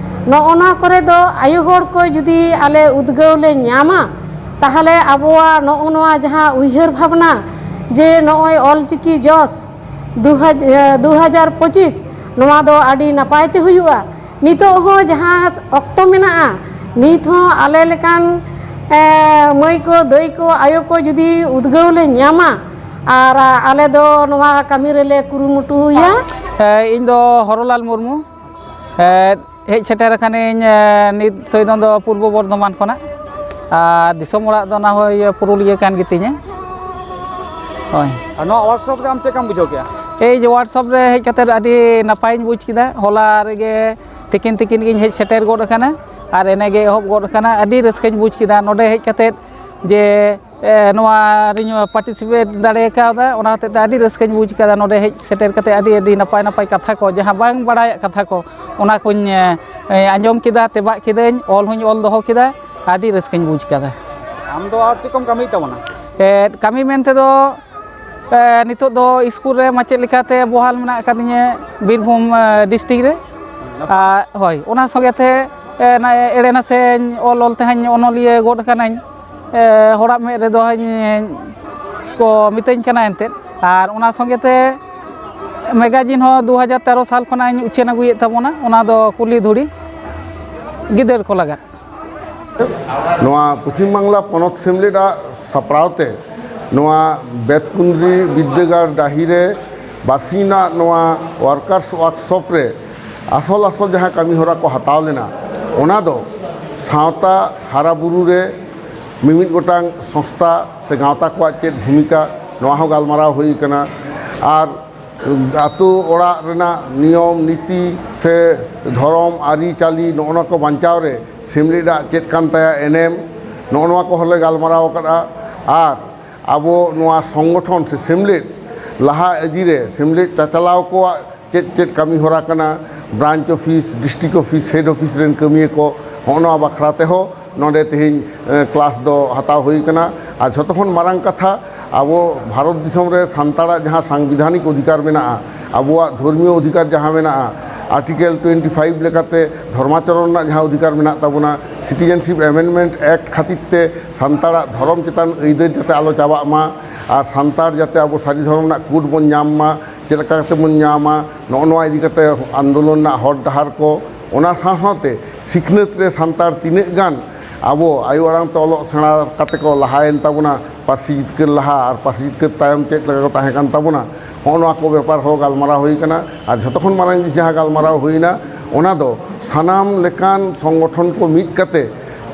ᱱᱚᱜᱼᱚ ᱱᱚᱣᱟ ᱠᱚᱨᱮ ᱫᱚ ᱟᱭᱳ ᱦᱚᱲ ᱠᱚ ᱡᱩᱫᱤ ᱟᱞᱮ ᱩᱫᱽᱜᱟᱹᱣ ᱞᱮ ᱧᱟᱢᱟ, ᱛᱟᱦᱚᱞᱮ ᱟᱵᱚᱣᱟᱜ ᱱᱚᱜᱼᱚ ᱱᱚᱣᱟ ᱡᱟᱦᱟᱸ ᱩᱭᱦᱟᱹᱨ ᱵᱷᱟᱵᱽᱱᱟ ᱡᱮ ᱱᱚᱜᱼᱚᱭ ᱚᱞᱪᱤᱠᱤ ᱡᱚᱥ ᱫᱩ ᱦᱟᱡᱟᱨ, ᱫᱩ ᱦᱟᱡᱟᱨ ᱯᱚᱸᱪᱤᱥ, ᱱᱚᱣᱟ ᱫᱚ ᱟᱹᱰᱤ ᱱᱟᱯᱟᱭ ᱛᱮ ᱦᱩᱭᱩᱜᱼᱟ᱾ ᱱᱤᱛᱚᱜ ᱦᱚᱸ ᱡᱟᱦᱟᱸ ᱚᱠᱛᱚ ᱢᱮᱱᱟᱜᱼᱟ, ᱱᱤᱛ ᱦᱚᱸ ᱟᱞᱮ ᱞᱮᱠᱟᱱ ᱮ, ᱢᱟᱹᱭ ᱠᱚ, ᱫᱟᱹᱭ ᱠᱚ, ᱟᱭᱳ ᱠᱚ ᱡᱩᱫᱤ ᱩᱫᱽᱜᱟᱹᱣ ᱞᱮ ᱧᱟᱢᱟ, ᱟᱨ ᱟᱞᱮ ᱫᱚ ᱱᱚᱣᱟ ᱠᱟᱹᱢᱤ ᱨᱮᱞᱮ ᱠᱩᱨᱩᱢᱩᱴᱩᱭᱟ᱾ ᱮ, ᱤᱧ ᱫᱚ ᱦᱚᱨᱚᱞᱟᱞ ᱢᱩᱨᱢᱩ᱾ ᱮ, ᱦᱮᱡ ᱥᱮᱴᱮᱨ ᱟᱠᱟᱱᱟᱹᱧ, ᱮ, ᱱᱤᱛ ᱥᱚᱭᱫᱚᱱ ᱫᱚ ᱯᱩᱨᱵᱚ ᱵᱚᱨᱫᱷᱚᱢᱟᱱ ᱠᱷᱚᱱᱟᱜ, ᱟᱨ ᱫᱤᱥᱚᱢ ᱚᱲᱟᱜ ᱫᱚ ᱚᱱᱟ ᱦᱳᱭ ᱯᱩᱨᱩᱞᱤᱭᱟᱹ ᱠᱟᱱ ᱜᱮᱛᱤᱧᱟ᱾ ᱦᱳᱭ᱾ ᱟᱨ ᱱᱚᱣᱟ ᱣᱟᱨᱠᱥᱚᱯ ᱨᱮ ᱟᱢ ᱪᱮᱫ ᱞᱮᱠᱟᱢ ᱵᱩᱡᱷᱟᱹᱣ ᱠᱮᱜᱼᱟ? ᱮᱭ ᱡᱮ ᱣᱟᱨᱠᱥᱚᱯ ᱨᱮ ᱦᱮᱡ ᱠᱟᱛᱮ ᱟᱹᱰᱤ ᱱᱟᱯᱟᱭᱤᱧ ᱵᱩᱡᱽ ᱠᱮᱫᱟ᱾ ᱦᱚᱞᱟ ᱨᱮᱜᱮ ᱛᱤᱠᱤᱱ ᱛᱤᱠᱤᱱ ᱜᱤᱧ ᱦᱮᱡ ᱥᱮᱴᱮᱨ ᱜᱚᱫ ᱟᱠᱟᱱᱟ ᱟᱨ ᱮᱱᱮ ᱜᱮ ᱮᱦᱚᱵ ᱜᱚᱫ ᱟᱠᱟᱱᱟ᱾ ᱟᱹᱰᱤ ᱨᱟᱹᱥᱠᱟᱹᱧ ᱵᱩᱡᱽ ᱠᱮᱫᱟ ᱱᱚᱰᱮ ᱦᱮᱡ ᱠᱟᱛᱮ, ᱡᱮ, ᱮ, ᱱᱚᱣᱟ ᱨᱤᱧ ᱯᱟᱨᱴᱤᱥᱤᱯᱮᱴ ᱫᱟᱲᱮ ᱠᱟᱣᱫᱟ᱾ ᱚᱱᱟ ᱦᱚᱛᱮᱡ ᱛᱮ ᱟᱹᱰᱤ ᱨᱟᱹᱥᱠᱟᱹᱧ ᱵᱩᱡᱽ ᱠᱟᱫᱟ᱾ ᱱᱚᱰᱮ ᱦᱮᱡ ᱥᱮᱴᱮᱨ ᱠᱟᱛᱮ ᱟᱹᱰᱤ, ᱟᱹᱰᱤ ᱱᱟᱯᱟᱭ ᱱᱟᱯᱟᱭ ᱠᱟᱛᱷᱟ ᱠᱚ, ᱡᱟᱦᱟᱸ ᱵᱟᱝ ᱵᱟᱲᱟᱭᱟᱜ ᱠᱟᱛᱷᱟ ᱠᱚ, ᱚᱱᱟ ᱠᱚᱧ, ᱮ, ᱮ, ᱟᱸᱡᱚᱢ ᱠᱮᱫᱟ, ᱛᱮᱵᱟᱜ ᱠᱮᱫᱟᱹᱧ, ᱚᱞ ᱦᱚᱧ ᱚᱞ ᱫᱚᱦᱚ ᱠᱮᱫᱟ᱾ ᱟᱹᱰᱤ ᱨᱟᱹᱥᱠᱟᱹᱧ ᱵᱩᱡᱽ ᱠᱟᱫᱟ᱾ ᱟᱢ ᱫᱚ ᱟᱨ ᱪᱮᱫ ᱠᱚᱢ ᱠᱟᱹᱢᱤᱭᱮᱫ ᱛᱟᱵᱚᱱᱟ? ᱮ, ᱠᱟᱹᱢᱤ ᱢᱮᱱ ᱛᱮᱫᱚ, ᱮ, ᱱᱤᱛᱚᱜ ᱫᱚ ᱤᱥᱠᱩᱞ ᱨᱮ ᱢᱟᱪᱮᱫ ᱞᱮᱠᱟᱛᱮ ᱵᱚᱦᱟᱞ ᱢᱮᱱᱟᱜ ᱟᱠᱟᱫᱤᱧᱟᱹ ᱵᱤᱨᱵᱷᱩᱢ, ᱮ, ᱰᱤᱥᱴᱤᱠ ᱨᱮ᱾ ᱟᱨ, ᱦᱳᱭ, ᱚᱱᱟ ᱥᱚᱸᱜᱮ ᱛᱮ, ᱮ, ᱱᱟ-, ᱮᱲᱮ ᱱᱟᱥᱮᱧ ᱚᱞ ᱚᱞ ᱛᱮᱦᱚᱧ ᱚᱱᱚᱞᱤᱭᱟᱹ ᱜᱚᱫ ᱟᱠᱟᱱᱟᱹᱧ᱾ ᱮ, ᱦᱚᱲᱟᱜ ᱢᱮᱫ ᱨᱮᱫᱚᱧ, ᱠᱚ ᱢᱤᱛᱟᱹᱧ ᱠᱟᱱᱟ ᱮᱱᱛᱮᱫ᱾ ᱟᱨ ᱚᱱᱟ ᱥᱚᱸᱜᱮ ᱛᱮ ᱢᱮᱜᱟᱡᱤᱱ ᱦᱚᱸ ᱫᱩ ᱦᱟᱡᱟᱨ ᱛᱮᱨᱚ ᱥᱟᱞ ᱠᱷᱚᱱᱟᱜ ᱤᱧ ᱩᱪᱷᱟᱹᱱ ᱟᱹᱜᱩᱭᱮᱫ ᱛᱟᱵᱚᱱᱟ, ᱚᱱᱟ ᱫᱚ ᱠᱩᱞᱦᱤ ᱫᱷᱩᱲᱤ ᱜᱤᱫᱟᱹᱨ ᱠᱚ ᱞᱟᱜᱟᱫ᱾ ᱱᱚᱣᱟ ᱯᱚᱪᱷᱤᱢ ᱵᱟᱝᱞᱟ ᱯᱚᱱᱚᱛ ᱥᱮᱢᱞᱮᱫ ᱟᱜ ᱥᱟᱯᱲᱟᱣ ᱛᱮ ᱱᱚᱣᱟ ᱵᱮᱛᱠᱩᱸᱫᱽᱨᱤ ᱵᱤᱨᱫᱟᱹᱜᱟᱲ ᱰᱟᱹᱦᱤ ᱨᱮ ᱵᱟᱨᱥᱤᱧ ᱨᱮᱱᱟᱜ ᱱᱚᱣᱟ ᱣᱟᱨᱠᱟᱨᱥ ᱣᱟᱨᱠᱥᱚᱯ ᱨᱮ ᱟᱥᱚᱞ ᱟᱥᱚᱞ ᱡᱟᱦᱟᱸ ᱠᱟᱹᱢᱤ ᱦᱚᱨᱟ ᱠᱚ ᱦᱟᱛᱟᱣ ᱞᱮᱱᱟ, ᱚᱱᱟ ᱫᱚ ᱥᱟᱶᱛᱟ ᱦᱟᱨᱟ ᱵᱩᱨᱩ ᱨᱮ ᱢᱤᱢᱤᱫ ᱜᱚᱴᱟᱝ ᱥᱚᱝᱥᱛᱷᱟ ᱥᱮ ᱜᱟᱶᱛᱟ ᱠᱚᱣᱟᱜ ᱪᱮᱫ ᱵᱷᱩᱢᱤᱠᱟ, ᱱᱚᱣᱟ ᱦᱚᱸ ᱜᱟᱞᱢᱟᱨᱟᱣ ᱦᱩᱭ ᱠᱟᱱᱟ᱾ ᱟᱨ ᱟᱛᱳ ᱚᱲᱟᱜ ᱨᱮᱱᱟᱜ ᱱᱤᱭᱚᱢ ᱱᱤᱛᱤ ᱥᱮ ᱫᱷᱚᱨᱚᱢ ᱟᱹᱨᱤᱪᱟᱹᱞᱤ, ᱱᱚᱜᱼᱚ ᱱᱚᱣᱟ ᱠᱚ ᱵᱟᱧᱪᱟᱣ ᱨᱮ ᱥᱮᱢᱞᱮᱫᱟᱜ ᱪᱮᱫ ᱠᱟᱱ ᱛᱟᱭᱟ ᱮᱱᱮᱢ, ᱱᱚᱜᱼᱚ ᱱᱚᱣᱟ ᱠᱚᱦᱚᱸ ᱞᱮ ᱜᱟᱞᱢᱟᱨᱟᱣ ᱟᱠᱟᱫᱼᱟ᱾ ᱟᱨ ᱟᱵᱚ ᱱᱚᱣᱟ ᱥᱚᱝᱜᱚᱴᱷᱚᱱ ᱥᱮ ᱥᱮᱢᱞᱮᱫ ᱞᱟᱦᱟ ᱤᱫᱤ ᱨᱮ ᱥᱮᱢᱞᱮᱫ ᱪᱟᱪᱟᱞᱟᱣ ᱠᱚᱣᱟᱜ ᱪᱮᱫ ᱪᱮᱫ ᱠᱟᱹᱢᱤ ᱦᱚᱨᱟ ᱠᱟᱱᱟ, branch office, district office, head office ᱨᱮᱱ ᱠᱟᱹᱢᱤᱭᱟᱹ ᱠᱚ, ᱦᱚᱸᱜᱼᱚ ᱱᱚᱣᱟ ᱵᱟᱠᱷᱨᱟ ᱛᱮᱦᱚᱸ ᱱᱚᱰᱮ ᱛᱮᱦᱮᱧ, ᱮ, ᱠᱞᱟᱥ ᱫᱚ ᱦᱟᱛᱟᱣ ᱦᱩᱭ ᱠᱟᱱᱟ᱾ ᱟᱨ ᱡᱷᱚᱛᱚ ᱠᱷᱚᱱ ᱢᱟᱨᱟᱝ ᱠᱟᱛᱷᱟ, ᱟᱵᱚ ᱵᱷᱟᱨᱚᱛ ᱫᱤᱥᱚᱢ ᱨᱮ ᱥᱟᱱᱛᱟᱲᱟᱜ ᱡᱟᱦᱟᱸ ᱥᱟᱝᱵᱤᱫᱷᱟᱱᱤᱠ ᱚᱫᱷᱤᱠᱟᱨ ᱢᱮᱱᱟᱜᱼᱟ, ᱟᱵᱚᱣᱟᱜ ᱫᱷᱚᱨᱢᱤᱭᱚ ᱚᱫᱷᱤᱠᱟᱨ ᱡᱟᱦᱟᱸ ᱢᱮᱱᱟᱜᱼᱟ, ᱟᱨᱴᱤᱠᱮᱞ ᱴᱩᱭᱮᱱᱴᱤ ᱯᱷᱟᱭᱤᱵᱷ ᱞᱮᱠᱟᱛᱮ ᱫᱷᱚᱨᱢᱟᱪᱚᱨᱚᱱ ᱨᱮᱱᱟᱜ ᱡᱟᱦᱟᱸ ᱚᱫᱷᱤᱠᱟᱨ ᱢᱮᱱᱟᱜ ᱛᱟᱵᱚᱱᱟ, ᱥᱤᱴᱤᱡᱮᱱᱥᱤᱯ ᱮᱢᱮᱱᱰᱢᱮᱱᱴ ᱮᱠᱴ ᱠᱷᱟᱹᱛᱤᱨ ᱛᱮ ᱥᱟᱱᱛᱟᱲᱟᱜ ᱫᱷᱚᱨᱚᱢ ᱪᱮᱛᱟᱱ ᱟᱹᱭᱫᱟᱹᱨ ᱡᱟᱛᱮ ᱟᱞᱚ ᱪᱟᱵᱟᱜ ᱢᱟ ᱟᱨ ᱥᱟᱱᱛᱟᱲ ᱡᱟᱛᱮ ᱟᱵᱚ ᱥᱟᱹᱨᱤ ᱫᱷᱚᱨᱚᱢ ᱨᱮᱱᱟᱜ ᱠᱳᱰ ᱵᱚᱱ ᱧᱟᱢ ᱢᱟ, ᱪᱮᱫ ᱞᱮᱠᱟ ᱠᱟᱛᱮ ᱵᱚᱱ ᱧᱟᱢᱟ, ᱱᱚᱜᱼᱚ ᱱᱚᱣᱟ ᱤᱫᱤ ᱠᱟᱛᱮ ᱟᱱᱫᱳᱞᱚᱱ ᱨᱮᱱᱟᱜ ᱦᱚᱨ ᱰᱟᱦᱟᱨ ᱠᱚ, ᱚᱱᱟ ᱥᱟᱶ ᱥᱟᱶᱛᱮ ᱥᱤᱠᱷᱱᱟᱹᱛ ᱨᱮ ᱥᱟᱱᱛᱟᱲ ᱛᱤᱱᱟᱹᱜ ᱜᱟᱱ ᱟᱵᱚ ᱟᱭᱳ ᱟᱲᱟᱝ ᱛᱮ ᱚᱞᱚᱜ ᱥᱮᱬᱟ ᱠᱟᱛᱮ ᱠᱚ ᱞᱟᱦᱟᱭᱮᱱ ᱛᱟᱵᱚᱱᱟ, ᱯᱟᱹᱨᱥᱤ ᱡᱤᱛᱠᱟᱹᱨ ᱞᱟᱦᱟ ᱟᱨ ᱯᱟᱹᱨᱥᱤ ᱡᱤᱛᱠᱟᱹᱨ ᱛᱟᱭᱚᱢ ᱪᱮᱫ ᱞᱮᱠᱟ ᱠᱚ ᱛᱟᱦᱮᱸ ᱠᱟᱱ ᱛᱟᱵᱚᱱᱟ, ᱦᱚᱸᱜᱼᱚ ᱱᱚᱣᱟ ᱠᱚ ᱵᱮᱯᱟᱨ ᱦᱚᱸ ᱜᱟᱞᱢᱟᱨᱟᱣ ᱦᱩᱭ ᱠᱟᱱᱟ᱾ ᱟᱨ ᱡᱷᱚᱛᱚ ᱠᱷᱚᱱ ᱢᱟᱨᱟᱝ ᱡᱤᱱᱤᱥ ᱡᱟᱦᱟᱸ ᱜᱟᱞᱢᱟᱨᱟᱣ ᱦᱩᱭᱱᱟ, ᱚᱱᱟ ᱫᱚ ᱥᱟᱱᱟᱢ ᱞᱮᱠᱟᱱ ᱥᱚᱝᱜᱚᱴᱷᱚᱱ ᱠᱚ ᱢᱤᱫ ᱠᱟᱛᱮ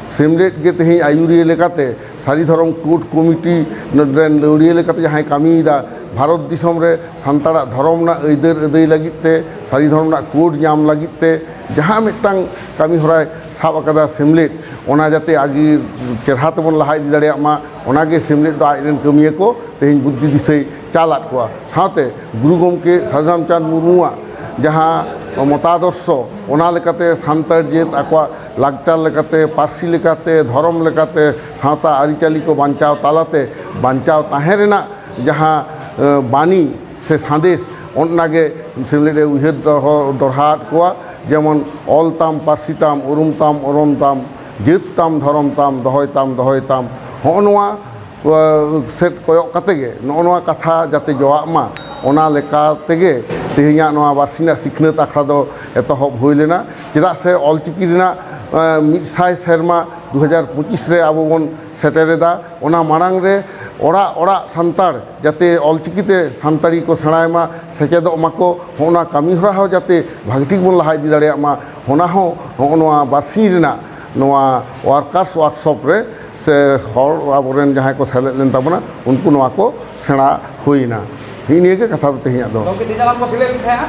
ᱥᱮᱢᱞᱮᱫ ᱜᱮ ᱛᱮᱦᱮᱧ ᱟᱹᱭᱩᱨᱤᱭᱟᱹ ᱞᱮᱠᱟᱛᱮ ᱥᱟᱹᱨᱤ ᱫᱷᱚᱨᱚᱢ ᱠᱳᱰ ᱠᱚᱢᱤᱴᱤ ᱨᱮᱱ ᱞᱟᱹᱣᱲᱤᱭᱟᱹ ᱞᱮᱠᱟᱛᱮ ᱡᱟᱦᱟᱸᱭ ᱠᱟᱹᱢᱤᱭᱮᱫᱟ, ᱵᱷᱟᱨᱚᱛ ᱫᱤᱥᱚᱢ ᱨᱮ ᱥᱟᱱᱛᱟᱲᱟᱜ ᱫᱷᱚᱨᱚᱢ ᱨᱮᱱᱟᱜ ᱟᱹᱭᱫᱟᱹᱨ ᱟᱹᱫᱟᱹᱭ ᱞᱟᱹᱜᱤᱫ ᱛᱮ, ᱥᱟᱹᱨᱤ ᱫᱷᱚᱨᱚᱢ ᱨᱮᱱᱟᱜ ᱠᱳᱰ ᱧᱟᱢ ᱞᱟᱹᱜᱤᱫ ᱛᱮ ᱡᱟᱦᱟᱸ ᱢᱤᱫᱴᱟᱝ ᱠᱟᱹᱢᱤ ᱦᱚᱨᱟᱭ ᱥᱟᱵ ᱟᱠᱟᱫᱟ ᱥᱮᱢᱞᱮᱫ, ᱚᱱᱟ ᱡᱟᱛᱮ ᱟᱹᱰᱤ ᱪᱮᱨᱦᱟ ᱛᱮᱵᱚᱱ ᱞᱟᱦᱟ ᱤᱫᱤ ᱫᱟᱲᱮᱭᱟᱜ ᱢᱟ, ᱚᱱᱟᱜᱮ ᱥᱮᱢᱞᱮᱫ ᱫᱚ ᱟᱡ ᱨᱮᱱ ᱠᱟᱹᱢᱤᱭᱟᱹ ᱠᱚ ᱛᱮᱦᱮᱧ ᱵᱩᱫᱽᱫᱷᱤ ᱫᱤᱥᱟᱹᱭ ᱪᱟᱞ ᱟᱫ ᱠᱚᱣᱟ᱾ ᱥᱟᱶᱛᱮ ᱜᱩᱨᱩ ᱜᱚᱢᱠᱮ ᱥᱟᱫᱷᱩ ᱨᱟᱢᱪᱟᱸᱫᱽ ᱢᱩᱨᱢᱩᱣᱟᱜ ᱡᱟᱦᱟᱸ ᱢᱚᱛᱟᱫᱚᱨᱥᱚ, ᱚᱱᱟ ᱞᱮᱠᱟᱛᱮ ᱥᱟᱱᱛᱟᱲ ᱡᱟᱹᱛ ᱟᱠᱚᱣᱟᱜ ᱞᱟᱠᱪᱟᱨ ᱞᱮᱠᱟᱛᱮ, ᱯᱟᱹᱨᱥᱤ ᱞᱮᱠᱟᱛᱮ, ᱫᱷᱚᱨᱚᱢ ᱞᱮᱠᱟᱛᱮ, ᱥᱟᱶᱛᱟ ᱟᱹᱨᱤᱪᱟᱹᱞᱤ ᱠᱚ ᱵᱟᱧᱪᱟᱣ ᱛᱟᱞᱟᱛᱮ ᱵᱟᱧᱪᱟᱣ ᱛᱟᱦᱮᱸ ᱨᱮᱱᱟᱜ ᱡᱟᱦᱟᱸ, ᱮ, ᱵᱟণᱤ ᱥᱮ ᱥᱟᱸᱫᱮᱥ, ᱚᱱᱟᱜᱮ ᱥᱮᱢᱞᱮᱫ ᱮ ᱩᱭᱦᱟᱹᱨ ᱫᱚᱦᱚ ᱫᱚᱦᱲᱟ ᱟᱫ ᱠᱚᱣᱟ᱾ ᱡᱮᱢᱚᱱ ᱚᱞ ᱛᱟᱢ, ᱯᱟᱹᱨᱥᱤ ᱛᱟᱢ, ᱩᱨᱩᱢ ᱛᱟᱢ, ᱚᱨᱚᱱ ᱛᱟᱢ, ᱡᱟᱹᱛ ᱛᱟᱢ, ᱫᱷᱚᱨᱚᱢ ᱛᱟᱢ, ᱫᱚᱦᱚᱭ ᱛᱟᱢ, ᱫᱚᱦᱚᱭ ᱛᱟᱢ, ᱦᱚᱸᱜᱼᱚ ᱱᱚᱣᱟ, ᱮ, ᱥᱮᱫ ᱠᱚᱭᱚᱜ ᱠᱟᱛᱮ ᱜᱮ ᱱᱚᱜᱼᱚ ᱱᱚᱣᱟ ᱠᱟᱛᱷᱟ ᱡᱟᱛᱮ ᱡᱚᱣᱟᱜ ᱢᱟ, ᱚᱱᱟ ᱞᱮᱠᱟ ᱛᱮᱜᱮ ᱛᱮᱦᱮᱧᱟᱜ ᱱᱚᱣᱟ ᱵᱟᱨᱥᱤᱧ ᱨᱮᱱᱟᱜ ᱥᱤᱠᱷᱱᱟᱹᱛ ᱟᱠᱷᱲᱟ ᱫᱚ ᱮᱛᱚᱦᱚᱵ ᱦᱩᱭ ᱞᱮᱱᱟ᱾ ᱪᱮᱫᱟᱜ ᱥᱮ ᱚᱞᱪᱤᱠᱤ ᱨᱮᱱᱟᱜ, ᱮ, ᱢᱤᱫ ᱥᱟᱭ ᱥᱮᱨᱢᱟ ᱫᱩ ᱦᱟᱡᱟᱨ ᱯᱚᱸᱪᱤᱥ ᱨᱮ ᱟᱵᱚ ᱵᱚᱱ ᱥᱮᱴᱮᱨ ᱮᱫᱟ᱾ ᱚᱱᱟ ᱢᱟᱲᱟᱝ ᱨᱮ ᱚᱲᱟᱜ ᱚᱲᱟᱜ ᱥᱟᱱᱛᱟᱲ ᱡᱟᱛᱮ ᱚᱞᱪᱤᱠᱤ ᱛᱮ ᱥᱟᱱᱛᱟᱲᱤ ᱠᱚ ᱥᱮᱬᱟᱭ ᱢᱟ, ᱥᱮᱪᱮᱫᱚᱜ ᱢᱟᱠᱚ, ᱦᱚᱸᱜᱼᱚ ᱱᱟ ᱠᱟᱹᱢᱤ ᱦᱚᱨᱟ ᱦᱚᱸ ᱡᱟᱛᱮ ᱵᱷᱟᱹᱜᱤ ᱴᱷᱤᱠ ᱵᱚᱱ ᱞᱟᱦᱟ ᱤᱫᱤ ᱫᱟᱲᱮᱭᱟᱜ ᱢᱟ, ᱚᱱᱟ ᱦᱚᱸ ᱱᱚᱜᱼᱚ ᱱᱚᱣᱟ ᱵᱟᱨᱥᱤᱧ ᱨᱮᱱᱟᱜ ᱱᱚᱣᱟ workers workshop ᱨᱮ ᱥᱮ ᱦᱚᱲ ᱟᱵᱚᱨᱮᱱ ᱡᱟᱦᱟᱸᱭ ᱠᱚ ᱥᱮᱞᱮᱫ ᱞᱮᱱ ᱛᱟᱵᱚᱱᱟ, ᱩᱱᱠᱩ ᱱᱚᱣᱟ ᱠᱚ ᱥᱮᱬᱟ ᱦᱩᱭᱱᱟ᱾ ᱦᱤᱜᱼᱤ ᱱᱤᱭᱟᱹ ᱜᱮ ᱠᱟᱛᱷᱟ ᱫᱚ ᱛᱮᱦᱮᱧᱟᱜ ᱫᱚ᱾ ᱜᱚᱢᱠᱮ, ᱛᱤᱱᱟᱹᱜ ᱜᱟᱱ ᱠᱚ ᱥᱮᱞᱮᱫ ᱞᱮᱱ ᱛᱟᱦᱮᱸᱜᱼᱟ?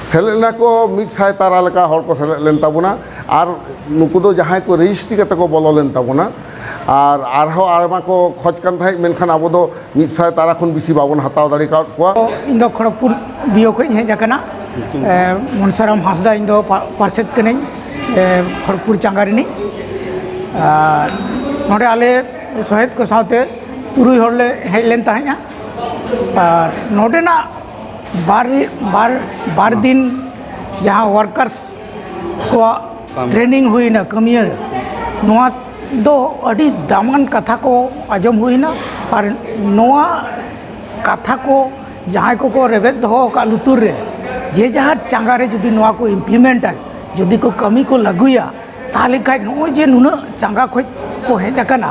ᱥᱮᱞᱮᱫ ᱞᱮᱱᱟ ᱠᱚ ᱢᱤᱫ ᱥᱟᱭ ᱛᱟᱨᱟ ᱞᱮᱠᱟ ᱦᱚᱲ ᱠᱚ ᱥᱮᱞᱮᱫ ᱞᱮᱱ ᱛᱟᱵᱚᱱᱟ᱾ ᱟᱨ ᱱᱩᱠᱩ ᱫᱚ ᱡᱟᱦᱟᱸᱭ ᱠᱚ ᱨᱮᱡᱤᱥᱴᱨᱤ ᱠᱟᱛᱮ ᱠᱚ ᱵᱚᱞᱚ ᱞᱮᱱ ᱛᱟᱵᱚᱱᱟ, ᱟᱨ ᱟᱨᱦᱚᱸ ᱟᱭᱢᱟ ᱠᱚ ᱠᱷᱚᱡᱽ ᱠᱟᱱ ᱛᱟᱦᱮᱸᱫ, ᱢᱮᱱᱠᱷᱟᱱ ᱟᱵᱚ ᱫᱚ ᱢᱤᱫ ᱥᱟᱭ ᱛᱟᱨᱟ ᱠᱷᱚᱱ ᱵᱮᱥᱤ ᱵᱟᱵᱚᱱ ᱦᱟᱛᱟᱣ ᱫᱟᱲᱮ ᱠᱟᱣᱟᱫ ᱠᱚᱣᱟ᱾ ᱤᱧ ᱫᱚ ᱠᱷᱚᱲᱚᱜᱽᱯᱩᱨ ᱵᱤᱭᱳ ᱠᱷᱚᱱ ᱤᱧ ᱦᱮᱡ ᱟᱠᱟᱱᱟ᱾ ᱧᱩᱛᱩᱢ ᱫᱚ? ᱮ, ᱢᱚᱱᱥᱟᱨᱟᱢ ᱦᱟᱸᱥᱫᱟ, ᱤᱧ ᱫᱚ ᱯᱟ-, ᱯᱟᱨᱥᱮᱛ ᱠᱟᱹᱱᱟᱹᱧ, ᱮ, ᱠᱷᱚᱲᱚᱜᱽᱯᱩᱨ ᱪᱟᱸᱜᱟ ᱨᱤᱱᱤᱡ᱾ ᱟᱨ ᱱᱚᱰᱮ ᱟᱞᱮ ᱥᱚᱦᱮᱫ ᱠᱚ ᱥᱟᱶᱛᱮ ᱛᱩᱨᱩᱭ ᱦᱚᱲ ᱞᱮ ᱦᱮᱡ ᱞᱮᱱ ᱛᱟᱦᱮᱸᱫᱼᱟ᱾ ᱟᱨ ᱱᱚᱰᱮᱱᱟᱜ ᱵᱟᱨ, ᱵᱟᱨ, ᱵᱟᱨ ᱫᱤᱱ ᱡᱟᱦᱟᱸ workers ᱠᱚᱣᱟᱜ ᱠᱟᱹᱢᱤ᱾ Training ᱦᱩᱭᱱᱟ ᱠᱟᱹᱢᱤᱭᱟᱹ, ᱱᱚᱣᱟ ᱫᱚ ᱟᱹᱰᱤ ᱫᱟᱢᱟᱱ ᱠᱟᱛᱷᱟ ᱠᱚ ᱟᱸᱡᱚᱢ ᱦᱩᱭᱱᱟ᱾ ᱟᱨ ᱱᱚᱣᱟ ᱠᱟᱛᱷᱟ ᱠᱚ ᱡᱟᱦᱟᱸᱭ ᱠᱚᱠᱚ ᱨᱮᱵᱮᱫ ᱫᱚᱦᱚ ᱟᱠᱟᱫ ᱞᱩᱛᱩᱨ ᱨᱮ, ᱡᱮ ᱡᱟᱦᱟᱨ ᱪᱟᱸᱜᱟ ᱨᱮ ᱡᱩᱫᱤ ᱱᱚᱣᱟ ᱠᱚ implement ᱟ, ᱡᱩᱫᱤ ᱠᱚ ᱠᱟᱹᱢᱤ ᱠᱚ ᱞᱟᱹᱜᱩᱭᱟ, ᱛᱟᱦᱚᱞᱮ ᱠᱷᱟᱡ ᱱᱚᱜᱼᱚᱭ ᱡᱮ ᱱᱩᱱᱟᱹᱜ ᱪᱟᱸᱜᱟ ᱠᱷᱚᱡ ᱠᱚ ᱦᱮᱡ ᱟᱠᱟᱱᱟ,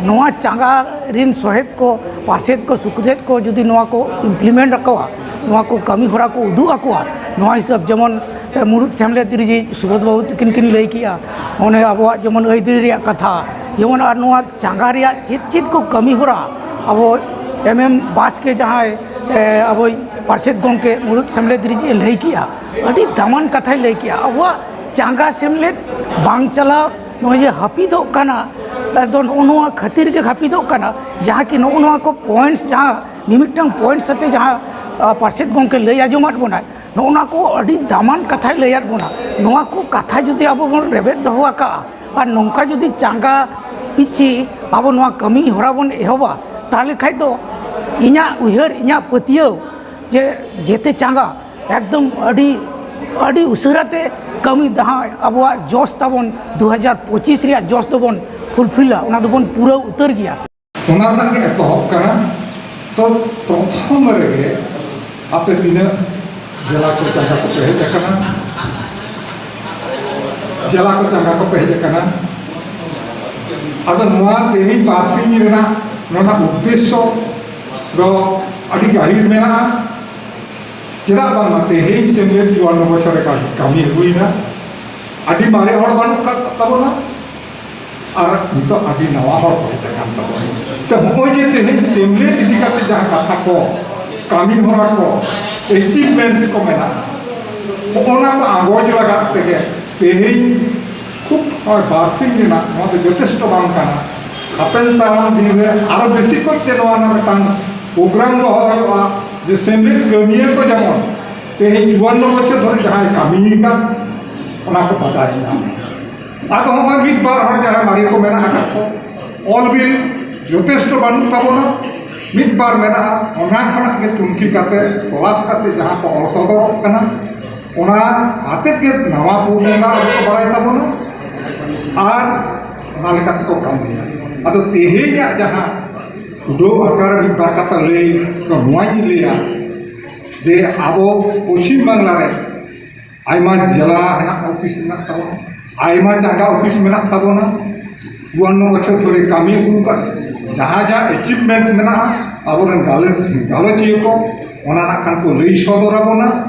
ᱱᱚᱣᱟ ᱪᱟᱸᱜᱟ ᱨᱤᱱ ᱥᱚᱦᱮᱫ ᱠᱚ, ᱯᱟᱨᱥᱮᱫ ᱠᱚ, ᱥᱩᱠᱫᱮᱫ ᱠᱚ ᱡᱩᱫᱤ ᱱᱚᱣᱟ ᱠᱚ implement ᱟᱠᱚᱣᱟ, ᱱᱚᱣᱟ ᱠᱚ ᱠᱟᱹᱢᱤ ᱦᱚᱨᱟ ᱠᱚ ᱩᱫᱩᱜ ᱟᱠᱚᱣᱟ, ᱱᱚᱣᱟ ᱦᱤᱥᱟᱹᱵ ᱡᱮᱢᱚᱱ, ᱮ, ᱢᱩᱲᱩᱫ ᱥᱮᱢᱞᱮᱫ ᱨᱤᱡᱤ ᱥᱩᱵᱳᱫᱷ ᱵᱟᱹᱵᱩ ᱛᱟᱹᱠᱤᱱ ᱠᱤᱱ ᱞᱟᱹᱭ ᱠᱮᱜᱼᱟ, ᱚᱱᱮ ᱟᱵᱚᱣᱟᱜ ᱡᱮᱢᱚᱱ ᱟᱹᱭᱫᱟᱹᱨᱤ ᱨᱮᱭᱟᱜ ᱠᱟᱛᱷᱟ, ᱡᱮᱢᱚᱱ ᱟᱨ ᱱᱚᱣᱟ ᱪᱟᱸᱜᱟ ᱨᱮᱭᱟᱜ ᱪᱮᱫ ᱪᱮᱫ ᱠᱚ ᱠᱟᱹᱢᱤ ᱦᱚᱨᱟ ᱟᱵᱚ M M ᱵᱟᱥᱠᱮ ᱡᱟᱦᱟᱸᱭ, ᱮ, ᱟᱵᱚᱭ ᱯᱟᱨᱥᱮᱫ ᱜᱚᱢᱠᱮ ᱢᱩᱲᱩᱫ ᱥᱮᱢᱞᱮᱫ ᱨᱤᱡᱤ ᱞᱟᱹᱭ ᱠᱮᱜᱼᱟ, ᱟᱹᱰᱤ ᱫᱟᱢᱟᱱ ᱠᱟᱛᱷᱟᱭ ᱞᱟᱹᱭ ᱠᱮᱜᱼᱟ᱾ ᱟᱵᱚᱣᱟᱜ ᱪᱟᱸᱜᱟ ᱥᱮᱢᱞᱮᱫ ᱵᱟᱝ ᱪᱟᱞᱟᱣ, ᱱᱚᱜᱼᱚᱭ ᱡᱮ ᱦᱟᱹᱯᱤᱫᱚᱜ ᱠᱟᱱᱟ, ᱟᱫᱚ ᱱᱚᱜᱼᱚ ᱱᱚᱣᱟ ᱠᱷᱟᱹᱛᱤᱨ ᱜᱮ ᱦᱟᱹᱯᱤᱫᱚᱜ ᱠᱟᱱᱟ, ᱡᱟᱦᱟᱸ ᱠᱤ ᱱᱚᱜᱼᱚ ᱱᱚᱣᱟ ᱠᱚ points, ᱡᱟᱦᱟᱸ ᱢᱤᱢᱤᱫᱴᱟᱝ points ᱟᱛᱮ ᱡᱟᱦᱟᱸ, ᱟ, ᱯᱟᱨᱥᱮᱫ ᱜᱚᱢᱠᱮ ᱞᱟᱹᱭ ᱟᱸᱡᱚᱢᱟᱫ ᱵᱚᱱᱟᱭ, ᱱᱚᱜᱼᱚ ᱱᱚᱣᱟ ᱠᱚ ᱟᱹᱰᱤ ᱫᱟᱢᱟᱱ ᱠᱟᱛᱷᱟᱭ ᱞᱟᱹᱭᱟᱫ ᱵᱚᱱᱟ᱾ ᱱᱚᱣᱟ ᱠᱚ ᱠᱟᱛᱷᱟ ᱡᱩᱫᱤ ᱟᱵᱚ ᱵᱚᱱ ᱨᱮᱵᱮᱫ ᱫᱚᱦᱚ ᱟᱠᱟᱜᱼᱟ ᱟᱨ ᱱᱚᱝᱠᱟ ᱡᱩᱫᱤ ᱪᱟᱸᱜᱟ ᱯᱤᱪᱷᱤ ᱟᱵᱚ ᱱᱚᱣᱟ ᱠᱟᱹᱢᱤ ᱦᱚᱨᱟ ᱵᱚᱱ ᱮᱦᱚᱵᱟ, ᱛᱟᱦᱚᱞᱮ ᱠᱷᱟᱡ ᱫᱚ ᱤᱧᱟᱹᱜ ᱩᱭᱦᱟᱹᱨ, ᱤᱧᱟᱹᱜ ᱯᱟᱹᱛᱭᱟᱹᱣ ᱡᱮ ᱡᱮᱛᱮ ᱪᱟᱸᱜᱟ ᱮᱠᱫᱚᱢ ᱟᱹᱰᱤ, ᱟᱹᱰᱤ ᱩᱥᱟᱹᱨᱟ ᱛᱮ ᱠᱟᱹᱢᱤ ᱡᱟᱦᱟᱸ ᱟᱵᱚᱣᱟᱜ ᱡᱚᱥ ᱛᱟᱵᱚᱱ, ᱫᱩ ᱦᱟᱡᱟᱨ ᱯᱚᱸᱪᱤᱥ ᱨᱮᱭᱟᱜ ᱡᱚᱥ ᱫᱚᱵᱚᱱ fulfillᱟ, ᱚᱱᱟ ᱫᱚᱵᱚᱱ ᱯᱩᱨᱟᱹᱣ ᱩᱛᱟᱹᱨ ᱜᱮᱭᱟ᱾ ᱚᱱᱟ ᱨᱮᱱᱟᱜ ᱜᱮ ᱮᱛᱚᱦᱚᱵ ᱠᱟᱱᱟ᱾ ᱛᱚ, ᱯᱨᱚᱛᱷᱚᱢ ᱨᱮᱜᱮ ᱟᱯᱮ ᱛᱤᱱᱟᱹᱜ ᱡᱮᱞᱟ ᱠᱚ ᱪᱟᱸᱜᱟ ᱠᱚᱯᱮ ᱦᱮᱡ ᱟᱠᱟᱱᱟ, ᱡᱮᱞᱟ ᱠᱚ ᱪᱟᱸᱜᱟ ᱠᱚᱯᱮ ᱦᱮᱡ ᱟᱠᱟᱱᱟ, ᱟᱫᱚ ᱱᱚᱣᱟ ᱛᱮᱦᱮᱧ ᱵᱟᱨᱥᱤᱧ ᱨᱮᱱᱟᱜ ᱱᱚᱣᱟ ᱩᱫᱽᱫᱮᱥᱥᱚ ᱫᱚ ᱟᱹᱰᱤ ᱜᱟᱹᱦᱤᱨ ᱢᱮᱱᱟᱜᱼᱟ᱾ ᱪᱮᱫᱟᱜ ᱵᱟᱝᱢᱟ ᱛᱮᱦᱮᱧ ᱥᱮᱢᱞᱮᱫ ᱪᱩᱣᱟᱱᱱᱚ ᱵᱚᱪᱷᱚᱨ ᱨᱮ ᱠᱟᱹᱢᱤ ᱦᱩᱭᱱᱟ, ᱟᱹᱰᱤ ᱢᱟᱨᱮ ᱦᱚᱲ ᱵᱟᱹᱱᱩᱜ ᱟᱠᱟᱫ ᱛᱟᱵᱚᱱᱟ, ᱟᱨ ᱱᱤᱛᱚᱜ ᱟᱹᱰᱤ ᱱᱟᱣᱟ ᱦᱚᱲ ᱠᱚ ᱦᱮᱡ ᱟᱠᱟᱱ ᱛᱟᱵᱚᱱᱟ᱾ ᱛᱚ, ᱱᱚᱜᱼᱚᱭ ᱡᱮ ᱛᱮᱦᱮᱧ ᱥᱮᱢᱞᱮᱫ ᱤᱫᱤ ᱠᱟᱛᱮ ᱡᱟᱦᱟᱸ ᱠᱟᱛᱷᱟ ᱠᱚ, ᱠᱟᱹᱢᱤ ᱦᱚᱨᱟ ᱠᱚ, achievements ᱠᱚ ᱢᱮᱱᱟᱜᱼᱟ, ᱦᱚᱸᱜᱼᱚ ᱱᱟ ᱠᱚ ᱟᱸᱜᱚᱪ ᱞᱟᱜᱟᱫ ᱛᱮᱜᱮ ᱛᱮᱦᱮᱧ ᱠᱷᱩᱵ ᱱᱚᱜᱼᱚᱭ ᱵᱟᱨᱥᱤᱧ ᱨᱮᱱᱟᱜ ᱱᱚᱣᱟ ᱫᱚ ᱡᱚᱛᱷᱮᱥᱴᱚ ᱵᱟᱝ ᱠᱟᱱᱟ᱾ ᱦᱟᱯᱮᱱ ᱫᱟᱨᱟᱢ ᱫᱤᱱ ᱨᱮ ᱟᱨᱚ ᱵᱮᱥᱤ ᱠᱚᱡ ᱛᱮ ᱱᱚᱣᱟ ᱨᱮᱱᱟᱜ ᱢᱤᱫᱴᱟᱝ program ᱫᱚᱦᱚ ᱦᱩᱭᱩᱜᱼᱟ, ᱡᱮ ᱥᱮᱢᱞᱮᱫ ᱠᱟᱹᱢᱤᱭᱟᱹ ᱠᱚ ᱡᱮᱢᱚᱱ ᱛᱮᱦᱮᱧ ᱪᱩᱣᱟᱱᱱᱚ ᱵᱚᱪᱷᱚᱨ ᱫᱷᱚᱨᱮ ᱡᱟᱦᱟᱸᱭ ᱠᱟᱹᱢᱤ ᱟᱠᱟᱫ, ᱚᱱᱟ ᱠᱚ ᱵᱟᱰᱟᱭ ᱧᱟᱢ᱾ ᱟᱫᱚ ᱦᱚᱸᱜᱼᱚᱭ ᱢᱤᱫ ᱵᱟᱨ ᱦᱚᱲ ᱡᱟᱦᱟᱸᱭ ᱢᱟᱨᱮ ᱠᱚ ᱢᱮᱱᱟᱜ ᱟᱠᱟᱫ ᱠᱚ, ᱚᱞ ᱵᱤᱞ ᱡᱚᱛᱷᱮᱥᱴᱚ ᱵᱟᱹᱱᱩᱜ ᱛᱟᱵᱚᱱᱟ, ᱢᱤᱫ ᱵᱟᱨ ᱢᱮᱱᱟᱜᱼᱟ, ᱚᱱᱟ ᱠᱷᱚᱱᱟᱜ ᱜᱮ ᱛᱩᱱᱠᱷᱤ ᱠᱟᱛᱮ, ᱛᱚᱞᱟᱥ ᱠᱟᱛᱮ ᱡᱟᱦᱟᱸ ᱠᱚ ᱚᱞ ᱥᱚᱫᱚᱨᱚᱜ ᱠᱟᱱᱟ, ᱚᱱᱟ ᱟᱛᱮᱫ ᱜᱮ ᱱᱟᱣᱟ ᱯᱨᱚᱡᱚᱱᱢᱚ ᱟᱵᱚ ᱠᱚ ᱵᱟᱲᱟᱭ ᱛᱟᱵᱚᱱᱟ ᱟᱨ ᱚᱱᱟ ᱞᱮᱠᱟ ᱛᱮᱠᱚ ᱠᱟᱹᱢᱤᱭᱟ᱾ ᱟᱫᱚ ᱛᱮᱦᱮᱧᱟᱜ ᱡᱟᱦᱟᱸ ᱩᱰᱟᱹᱣ ᱟᱠᱟᱨ ᱢᱤᱫ ᱵᱟᱨ ᱠᱟᱛᱷᱟ ᱞᱟᱹᱭ ᱫᱚ ᱱᱚᱣᱟᱧ ᱞᱟᱹᱭᱟ ᱡᱮ ᱟᱵᱚ ᱯᱚᱪᱷᱤᱢ ᱵᱟᱝᱞᱟ ᱨᱮ ᱟᱭᱢᱟ ᱡᱮᱞᱟ ᱨᱮᱱᱟᱜ ᱚᱯᱷᱤᱥ ᱢᱮᱱᱟᱜ ᱛᱟᱵᱚᱱᱟ, ᱟᱭᱢᱟ ᱡᱟᱭᱜᱟ ᱚᱯᱷᱤᱥ ᱢᱮᱱᱟᱜ ᱛᱟᱵᱚᱱᱟ, ᱪᱩᱣᱟᱱᱱᱚ ᱵᱚᱪᱷᱚᱨ ᱫᱷᱚᱨᱮ ᱠᱟᱹᱢᱤ ᱟᱹᱜᱩ ᱟᱠᱟᱫ, ᱡᱟᱦᱟᱸ ᱡᱟᱦᱟᱸ ᱮᱪᱤᱵᱷᱢᱮᱱᱴᱥ ᱢᱮᱱᱟᱜᱼᱟ, ᱟᱵᱚᱨᱮᱱ ᱜᱟᱞᱚᱪ ᱜᱟᱞᱚᱪᱤᱭᱟᱹ ᱠᱚ ᱚᱱᱟ ᱱᱟᱜ ᱠᱷᱟᱱ ᱠᱚ ᱞᱟᱹᱭ ᱥᱚᱫᱚᱨ ᱟᱵᱚᱱᱟ᱾